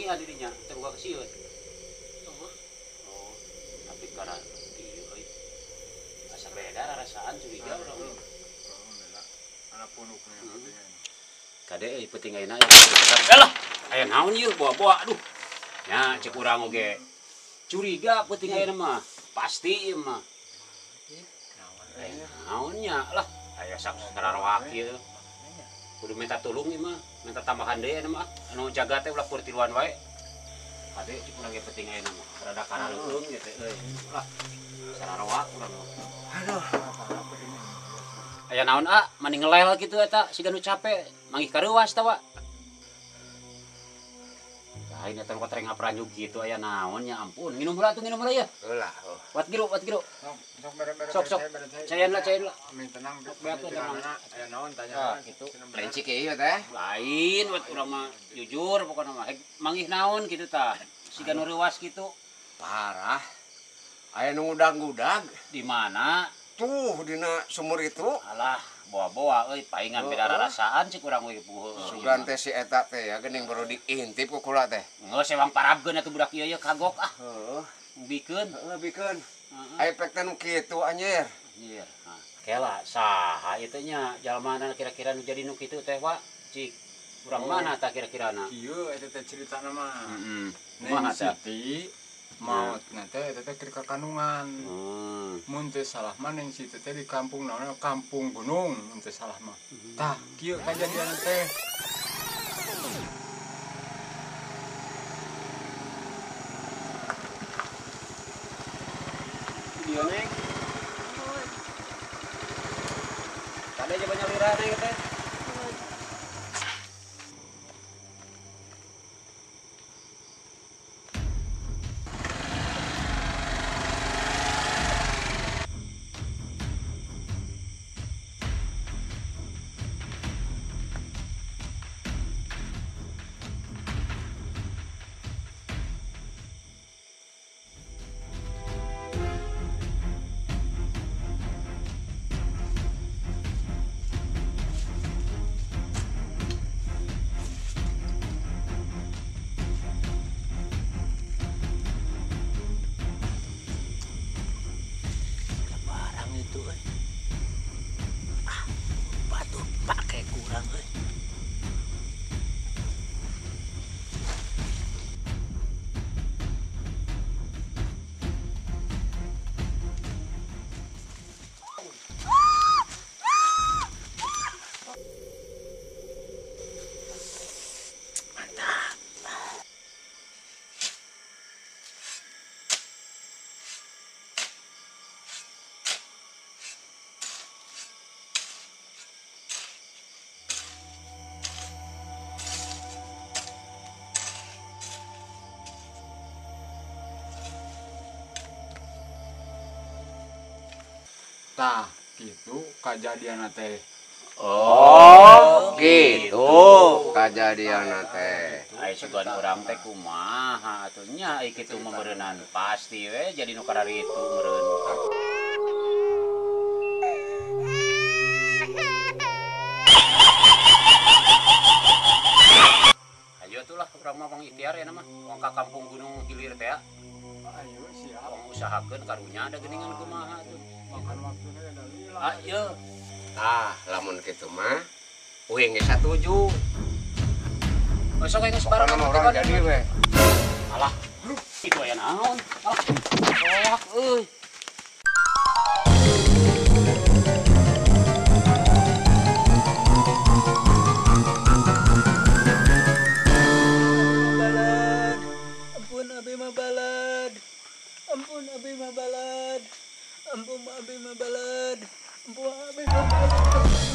Wangian dirinya teu boga kesieun. Oh, tapi karena ieu euy. Asa beda rarasaan curiga urang. Anak punuknya pentingnya. Kade euy penting ayeuna euy. Alah, aya naon ieu boa-boa aduh. Nya cek urang oge. Curiga penting ayeuna mah. Pasti ieu mah. Aya naonnya lah. Aya sak sarawak ieu. Kudu minta tulung ieu mah, minta tambahan deui ayeuna mah. Anu jaga teh ulah tiluan wae. Kade cek urang ge penting ayeuna mah. Rada karaleueung ieu teh euy. Lah sarawak urang mah. Aduh. Aya naon a, mani ngelel kitu eta siga nu capek, manggih kareuwas tawa. Lain eta nu katereng ngapranyug kitu aya naon nya ampun. Nginum heula atuh nginum heula ya. Heula. Wat giru, wat giru. Sok mere-mere. Sok sok. Cayan lah, cayan lah. Amin tenang, beak tenang. Aya naon tanya. Kitu. Lain cik ieu teh. Lain wat urang mah jujur pokona mah. Manggih naon kitu tah. Siga nu reuwas kitu. Parah. Aya nu ngudag-ngudag. Di mana? Tuh dina sumur itu. Alah, boa-boa euy paingan beda rarasaan cik urang we puheuh. Sugan teh si eta teh ya geuning baru diintip ku kula teh. Geus sewang parabkeun atuh budak ieu kagok ah. Heeh. Bikeun. Heeh, bikeun. Aya efek teh nu kitu anjir. Anjir. Hah. Kela saha ieu teh nya jalmana kira-kira nu jadi nu kitu teh wa? Cik. Urang mana tah kira-kirana? Kieu eta teh caritana mah. Heeh. Kumaha tah? Maut nanti eta teh keur kakandungan. Mun teu salah mah neng situ teh di kampung naon kampung gunung mun teu salah mah. Tah kieu kajadian teh. Dieu neng. Kade coba nyalira neng teh. Tah kitu kajadianna teh. Oh, gitu kajadianna teh. Ai sugan urang teh kumaha atuh nya ai kitu mah meureunnan pasti we jadi nu kararitu meureun. Ayo atuh lah urang mah ikhtiar ya mah. Wong ka kampung Gunung Hilir teh. Ayo siap. Wong usahakeun karunya ada geuningan kumaha atuh. Makan waktuna da lila. Ayo. Tah, lamun kitu mah uing ge satuju. Oh, sok geus bareng urang jadi we. Alah, itu aya naon? Alah, soak euy. Balad. Ampun abi mah balad. Ampun abi mah balad. Ampun abi mah balad. Ampun abi mah balad.